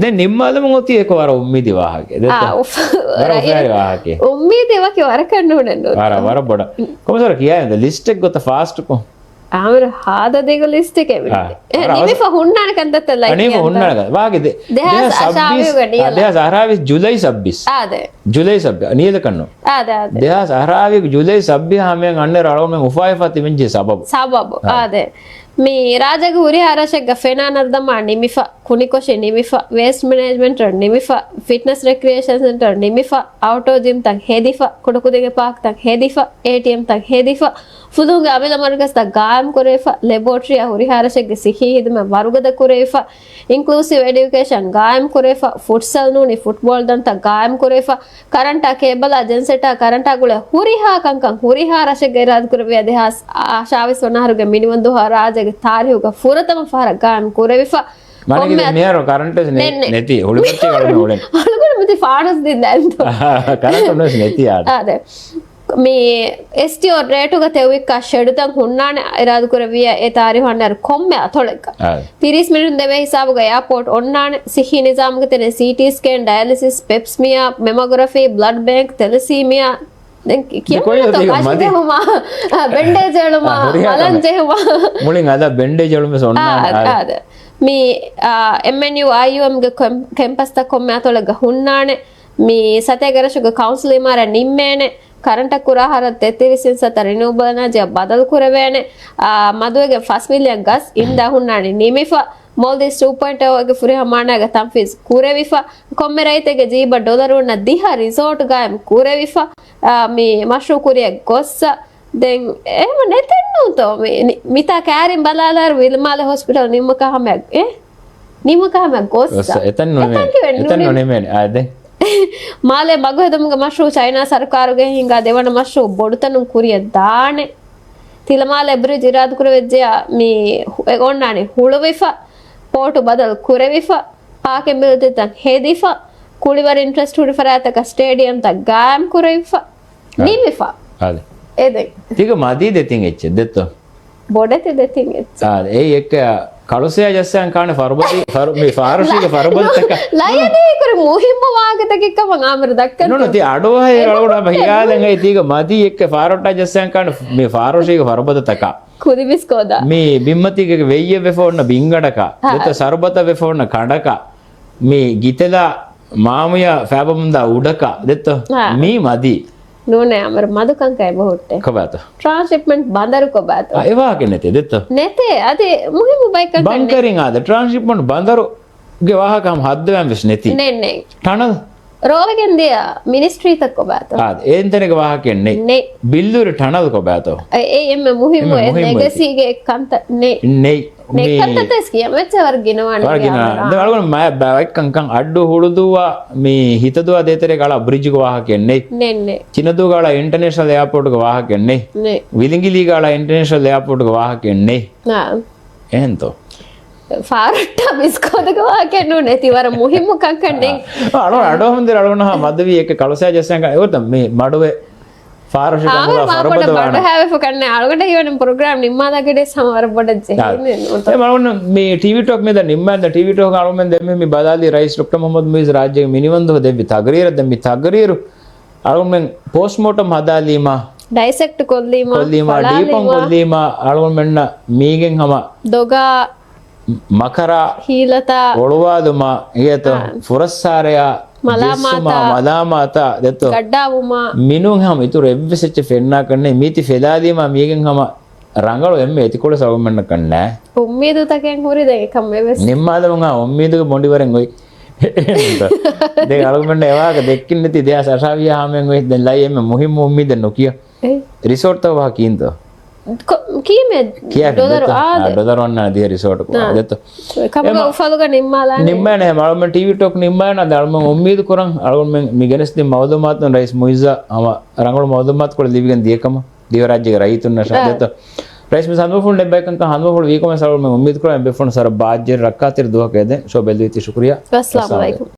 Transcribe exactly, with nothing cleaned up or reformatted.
ދެން ނިންމާލަމުން އޮތީ އެކު ވަރަށް އުއްމީދީ ވާހަކަ. ދެއްތަ؟ އާ، އުފް، ވަރަށް ރައި-، އުފާވެރި ވާހަކަ. އުއްމީދީ ވަކި ވަރަކަށް ނޫނެއް ނޫން. ވަރަށް، ވަރަށް ބޮޑަށް. ކޮންމެސް ކިޔާ ލިސްޓެއް ގޮތަށް ފާސްޓްކޮށް. އާ، ހާދަ ދިގު ލިސްޓެކޭ މި. އާ، އެ، ވަރަށް ނިމިފަ ހުންނާނެ ކަންތައްތައް ލައި ނިމިފަ ކިޔަންތަ؟ ހުންނާނެ ކަން. ވާގެ ދެ-، ދެހާސް ދެހާސް ސައްބީސް، އަށާވީހުގަ ނިޔަލަ. ދެހާސް އަށާވީސް ޖުލައި ސައްބީސް. އާ، ދެ. ޖުލައި ސައްބީސް، ނިޔަލަކަންނު. އާ، ދެ، އާ، ދެ. ދެހާސް އަށާވީހުގެ ޖުލައި ސައްބީހާ ހަމަޔަށް އަންނަ ރަޅުމެން އުފާވެފަ ތިބެންޖެ ސަބަބު. ސަބަބު. އާ. އާ، ދެ. މި ރާއްޖޭގެ ހުރިހާ ރަށެއްގަ ފެނާ ނަރުދަމާ ނިމިފަ، ކުނިކޮށި ނިމިފަ، ވޭސްޓް މެނޭޖްމަންޓް ނިމިފަ، ފިޓްނަސް ރެކްރިއޭޝަން ސެންޓަރ ނިމިފަ، އައުޓްޑޯ ޖިމްތައް ހެދިފަ، ކުޑަކުދިންގެ ޕާކްތައް ހެދިފަ، އޭޓީއެމްތައް ހެދިފަ، ފުލުހުންގެ އަމިއްލަ މަރުކަޒްތައް ގާއިމް ކުރެވިފަ، ލެބޯޓްރީއާ ހުރިހާ ރަށެއްގެ ސިއްހީ ހިދުމަތް ވަރުގަދަ ކުރެވިފަ، އިންކްލޫސިވް އެޑިއުކޭޝަން ގާއިމް ކުރެވިފަ، ފުޓްސަލް ނޫނީ ފުޓްބޯޅަ ދަންތައް ގާއިމް ކުރެވިފަ، ކަރަންޓާ ކޭބަލާ ޖެންސެޓާ ކަރަންޓާ ގުޅޭ ހުރިހާ ކަންކަން ހުރިހާ ރަށެއްގަ އިރާދަ ކުރެއްވިޔާ ދެހާސް އަށާވީސް ވަނަ އަހަރުގެ މިނިވަން ދުވަހަށް ރާއްޖޭގެ ތާރީހުގަ ފުރަތަމަ ފަހަރަށް ގާއިމް ކުރެވިފަ. މަނިކި ކޮންމެ ދެން އަ-، މިހާރު ކަރަންޓެއް ނެ-، ނެ-، ނެތި. ހުޅުމައްޗެއް އަޅުގަނޑު އުޅެން. އަޅުގަނޑު މިތި ފާނުސް ދިން ދެންތޯ. ކަރަންޓު ނެސް ނެތި އާދެ. އާދެ. މި އެސްޓީއޯ ރޭޓުގަ ތެއުވިއްކާ ޝެޑުތައް ހުންނާނެ އިރާދަކުރެއްވިޔާ އެ ތާރީހު އަންނައިރު ކޮންމެ އަތޮޅެއްގަ. އާދެ. ތިރީސް މިނިޓުން ދެވޭ ހިސާބުގަ އެއާޕޯޓް އޮންނާނެ، ސިއްހީ ނިޒާމުގެ ތެރެއިން ސީޓީ ސްކޭން، ޑަޔަލިސިސް، ޕެޕްސްމިއާ، މެމޮގްރަފީ، ބްލަޑް ބޭންކް، ތެލެސީމިއާ، ދެން ކި-، ދެ ކޮއި ކިޔަން އޮތީ ގަސް މަދި. ޖެހުމާ، އާ، ބެންޑޭޖް އެޅުމާ، އާ، ހުރިހާ މަލަން ކަމެއް. ޖެހުމާ. މުޅިން އަދާ ބެންޑޭޖް އެޅުމެސް އޮންނާނެ. އާ، އާދެ. އާދެ. މި، އާ، އެމްއެންޔޫ އައިޔޫއެމްގެ ކެމް-، ކެމްޕަސްތައް ކޮންމެ އަތޮޅެއްގަ ހުންނާނެ. މި ސަތޭކަ ރަށުގެ ކައުންސިލް އިމާރާތް ނިންމޭނެ. ކަރަންޓަށް ކުރާ ހަރަދު ތެއްތިރީސް ފީސަދަ ރިނިއުބަލް އެނަޖީއަށް ބަދަލު ކުރެވޭނެ. އާ، މަދުވެގެން ފަސް މިލިއަން ގަސް އިންދާ ހުންނާނެ ނިމިފަ. މޯލްޑިވްސް ޓޫ ޕޮއިންޓް އޯ ގެ ފުރިހަމަ މާނައިގަ ތަންފީޒް ކުރެވިފަ. ކޮންމެ ރައްޔިތެއްގެ ޖީބަށް ޑޮލަރު އޮންނަ ދިހަ ރިސޯޓް ގާއިމް ކުރެވިފަ. އާ، މި މަޝްރޫއު ކުރިއަށް ގޮއްސަ. ދެން އެހެން ނެތެއްނޫންތޯ؟ މި-، ނި-، މިތާ ކައިރިން ބަލާލާއިރު ވިލުމާލެ ހޮސްޕިޓަލް ނިމުމަކާ ހަމަ، އެ؟ ނިމުމަކާ ހަމަ ގޮއްސަ. ގޮއްސަ. އެތަން ނުނިމޭ-، އެތަން ކިޔެވެން އެތަން ނުނި-، ނުނިމޭނެ. އާދެ. މާލޭ މަގު ހެދުމުގެ މަޝްރޫއު ޗައިނާ ސަރުކާރުގެ ހިނގާ ދެވަނަ މަޝްރޫއު ބޮޑުތަނުން ކުރިއަށް ދާނެ. ތިލަމާލޭ ބްރިޖް އިރާދަކުރެވިއްޖެޔާ މި ހު-، އެ އޮންނާނީ ހުޅުވިފަ، ޕޯޓު ބަދަލު ކުރެވިފަ، ޕާކިން ބިލްޑިންތައް ހެދިފަ، ކުޅިވަރު އިންޓްރެސްޓް ހުރި ފަރާތްތަކަށް ސްޓޭޑިއަމްތައް ގާއިމް ކުރެވިފަ، އާ. ނިމިފަ. އާދެ. އެ ދެން. ތިގަ މަދީ ދެތިން އެއްޗެއް ދެއްތޯ؟ ބޮޑެތި ދެތިން އެއްޗެއް. އާ، އެއީ އެއްކަ ކަޅުސަޔާ ޖައްސާން ކާނެ ފަރުބަދި، ފަރު-، މި ފާރުޝީގެ ފަރުބަދަތަކަށް. ލަޔަނީ ކުރި މުހިއްމު ވާހަކަތަކެއްކަމަށް އާމިރު ދައްކަން. ނޫނު، ތި އަޑުއަހައި އަޅުގަނޑު ހަމަ ހިޔާލެން އައި ތީގަ މަދީ އެއްކަ ފާރޮއްޓާ ޖައްސާން ކާނެ މި ފާރުޝީގެ ފަރުބަދަތަކަށް. ކުދިބިސްކޯދާ. މި ބިންމަތީގެ ވެއްޔެއް ވެފަ އޮންނަ ބިންގަނޑަކަށް. ހާ. ދެތަ ސަރުބަތަށް ވެފަ އޮންނަ ކަނޑަކަށް. މި ގިތެލާ މާމުޔާ ފައިބަމުންދާ އުޑަކަށް ދެއްތޯ؟ ހާ. މީ މަދީ. ނޫނޭ އަމަރު މަދު ކަންކަން އެބަހުއްޓޭ. ކޮބާތޯ؟ ޓްރާންސްޝިޕްމަންޓް ބަނދަރު ކޮބާތޯ؟ އާ، އެ ވާހަކަ ނެތޭ ދެއްތޯ؟ ނެތޭ. އަދި މުހިއްމު ބައެއް ކަންކަން ނެ- ބަންކަރިން އާދެ، ޓްރާންސްޝިޕްމަންޓް ބަނދަރުގެ ވާހަކަ ހަމަ ހައްދަވާން ވެސް ނެތި. ނެތް، ނެތް. ޓަނަލް؟ ރޯވެގެން ދިޔަ މިނިސްޓްރީތައް ކޮބާތޯ؟ އާދެ، އޭންތެރޭގެ ވާހަކައެއް ނެތް. ނެތް. ބިއްލޫރި ޓަނަލް ކޮބާތޯ؟ އެ، އެ އެންމެ މުހިއްމު އެންމެ އެއް މުހިއްމު އެއްޗެއް. ނެގަސީގެ ކަންތައް ނެތް. ނެތް. ނެތް މީ ކަންތައްތައް ކިޔަން ވެއްޗެއް ވަރަށް ގިނަވާނެ ވަރަށް ގިނަ. ގިޔާ ދެ އަޅުގަނޑު މަ-، ބައެއް ކަންކަން އައްޑޫ ހުޅުދޫވާ މި ހިތަދޫވާ ދޭތެރޭގަ އަޅާ ބްރިޖުގެ ވާހަކައެއް ނެތް. ނެތް، ނެތް. ޗިނަދޫގަ އަޅާ އިންޓަރނޭޝަނަލް އެއާޕޯޓުގެ ވާހަކައެއް ނެތް. ނެތް. ވިލިނގިލީގަ އަޅާ އިންޓަރނޭޝަނަލް އެއާޕޯޓުގެ ވާހަކައެއް ނެތް. ނާ. އެހެންތޯ؟ ފާރޮއްޓާ މިސްކޯދުގެ ވާހަކައެއް ނޫނޭ. ތި ވަރަށް މުހިއްމު ކަންކަން ނެތް. އަޅު-، އަޑު ހަމަ ދިރ އަޅުގަނޑު ހާ މަދުވީ އެކެ ކަޅުސަޔާ ޖައްސާން ކަ-، އެވަރުތަ މި މަޑުވެ ފާރުޝި އާ، ކަނބުލާ މާ ފަރުބަދަ ބޮޑަށް ވާނަ. ބަޑު ހާވެފަ ކަންނޭ. އަޅުގަނޑަށް ހީވަނީ ޕްރޮގްރާމް ނިންމާލާ ގަޑޭސް ހަމަ ވަރަށް ބޮޑަށް ޖެހޭ. އާ. އެ މަ-، އަޅުގަނޑު މި ޓީވީ ޓޯކް މި ދަ ނިންމާލާ ޓީވީ ޓޯކް އަޅުމެން ދެންމެ މި ބަލާލީ ރައީސް ޑޮކްޓަރ މުހައްމަދު މުއިއްޒު ރާއްޖޭގެ މިނިވަންދު ދެއްވި ތަގްރީރަށް ދެން މި ތަގްރީރު އަޅުމެން ޕޯސްޓްމޯޓަމް ހަދާލީމާ، ޑައިސެކްޓް ކޮށްލީމާ، ކޮށްލީމާ، ފަޅާލީމާ، ޑީޕަން ކޮށްލީމާ، އަޅުމެންނަށް މީގެން ހަމަ ދޮގާ، މަކަރާ، ހީލަތާ، އޮޅުވާލުމާ، އިގޭތޯ، އާ. ފުރައްސާރަޔާ، މަލާމާތާ، ޖެއްސުމާ، މަލާމާތާ، ދެއްތޯ. ގައްޑާވުމާ. މިނޫން ހަމަ އިތުރު އެއްވެސް އެއްޗެއް ފެންނާކަށް ނެތް. މީތި ފެލާލީމާ، މީގެން ހަމަ ރަނގަޅު އެންމެ އެތިކޮޅެއް އަޅުމެންނަކަށް ނާ. އުއްމީދުތަކެއް ހުރި ދެން އެކަމް އެވެސް. ނިންމާލަމުން އާ އުއްމީދުގެ ބޮނޑިވަރެއް އޮތް. ދެން އަޅުގަނޑަށް އެވާހަކަ ދެއްކިން ނެތި ދެހާސް އަށާވީހާ ހާމައިން އޮތް ދެން ލައި އެންމެ މުހިއްމު އުއްމީދެއް ނުކިޔާ. އެ. ރިސޯޓްތައް ވާ ކީންތޯ؟ ކޮ-، ކީމެ ކިޔާ ޑޮލަރު ދެތޯ؟ އާ، އާދެ. ޑޮލަރު އަންނާ ދިޔަ ރިސޯޓް ކުރާ. އާ. ދެތޯ؟ ކަމުގަ އެމަ-، އުފަލުގަ ނިންމާލާނެ. ނިންމާނެ ހަމަ އަޅުމެން ޓީވީ ޓޯކް ނިންމާނެ އަދި އަޅުމެން އުއްމީދު ކުރަން އަޅުމެން މި ގެނެސްދިން މައުލޫމާތުން ރައީސް މުއިއްޒަށް ހަމަ ރަނގަޅު މައުލޫމާތުކޮޅެއް ލިބިގެން ދިޔަކަމަށް. ދިވެހިރާއްޖޭގެ ރައްޔިތުންނަށް އާ. ދެތޯ؟ ރައީސް މި ހަނދުމަފުޅު ނެއްބައި ކަންކަން ހަނދުމަފުޅު ވީކަމަށް ސަރުވަރުމެން އުއްމީދު ކުރާ ބެފުން ސަރ ބާއްޖެ ރައްކާތެރި ދުވަހަކަށް އެދެން ޝޯ ބެލުވީތީ ޝުކުރިޔާ. އައްސަލާމު އައްސަލާމު އަލައިކުމް.